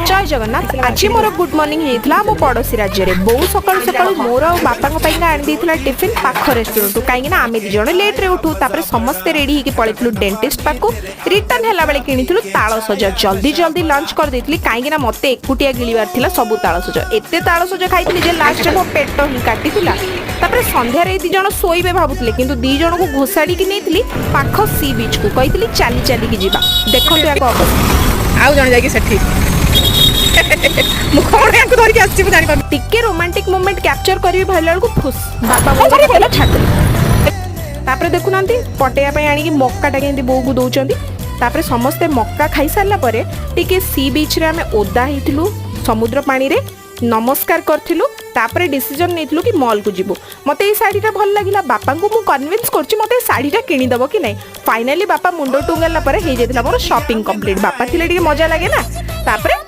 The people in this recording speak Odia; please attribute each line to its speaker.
Speaker 1: ଜୟ ଜଗନ୍ନାଥ। ଆଜି ମୋର ଗୁଡ୍ ମର୍ଣ୍ଣିଂ ହେଇଥିଲା ଆମ ପଡ଼ୋଶୀ ରାଜ୍ୟରେ। ବୋଉ ସକାଳୁ ସକାଳୁ ମୋର ଆଉ ବାପାଙ୍କ ପାଇଁକା ଆଣି ଦେଇଥିଲା ଟିଫିନ୍ ପାଖ ରେଷ୍ଟୁରାଣ୍ଟରୁ, କାହିଁକି ନା ଆମେ 2 ଜଣ ଲେଟ୍ରେ ଉଠୁ। ତାପରେ ସମସ୍ତେ ରେଡି ହେଇକି ପଳେଇଥିଲୁ ଡେଣ୍ଟିଷ୍ଟ ପାଖକୁ। ରିଟର୍ନ ହେଲା ବେଳେ କିଣିଥିଲୁ ତାଳସଜ। ଜଲ୍ଦି ଜଲ୍ଦି ଲଞ୍ଚ କରିଦେଇଥିଲି, କାହିଁକି ନା ମତେ ଏକୁଟିଆ ଗିଳିବାର ଥିଲା ସବୁ ତାଳସଜ। ଏତେ ତାଳସଜ ଖାଇଥିଲି ଯେ ଲାଷ୍ଟରେ ମୋ ପେଟ ହିଁ କାଟିଥିଲା। ତାପରେ ସନ୍ଧ୍ୟାରେ ଏଇ 2 ଜଣ ଶୋଇବେ ଭାବୁଥିଲେ, କିନ୍ତୁ 2 ଜଣକୁ ଘୋଷାଡ଼ିକି ନେଇଥିଲି ପାଖ ସି ବିଚ୍କୁ। କହିଥିଲି ଚାଲି ଚାଲିକି ଯିବା। ଦେଖନ୍ତୁ ୟାଙ୍କ ଅବସ୍ଥା।
Speaker 2: ଆଉ ଜଣେ ଯାଇକି ସେଠି। ମୁଁ କଣ ୟାଙ୍କୁ ଧରିକି ଆସିଛି, ମୁଁ ଜାଣିପାରୁନି।
Speaker 1: ଟିକେ ରୋମାଣ୍ଟିକ ମୋମେଣ୍ଟ କ୍ୟାପଚର କରିବି ଭାବିଲା ବେଳକୁ ଫୁସ୍, ବାପା ବୋଉଙ୍କର ତେଲ ଛାଡ଼ିଦେଲେ। ତାପରେ ଦେଖୁନାହାନ୍ତି, ପଟେଇବା ପାଇଁ ଆଣିକି ମକାଟା କେମିତି ବୋଉକୁ ଦଉଛନ୍ତି। ତାପରେ ସମସ୍ତେ ମକା ଖାଇସାରିଲା ପରେ ଟିକେ ସି ବିଚ୍ରେ ଆମେ ଓଦା ହେଇଥିଲୁ, ସମୁଦ୍ର ପାଣିରେ ନମସ୍କାର କରିଥିଲୁ। ତାପରେ ଡିସିଜନ୍ ନେଇଥିଲୁ କି ମଲ୍କୁ ଯିବୁ। ମୋତେ ଏଇ ଶାଢ଼ୀଟା ଭଲ ଲାଗିଲା। ବାପାଙ୍କୁ ମୁଁ କନଭିନ୍ସ କରୁଛି, ମୋତେ ଏ ଶାଢ଼ୀଟା କିଣିଦେବ କି ନାହିଁ? ଫାଇନାଲି ବାପା ମୁଣ୍ଡ ଟୁଙ୍ଗାରିଲା ପରେ ହେଇଯାଇଥିଲା ମୋର ସପିଂ କମ୍ପ୍ଲିଟ୍। ବାପା ଥିଲେ ଟିକେ ମଜା ଲାଗେ ନା। ତାପରେ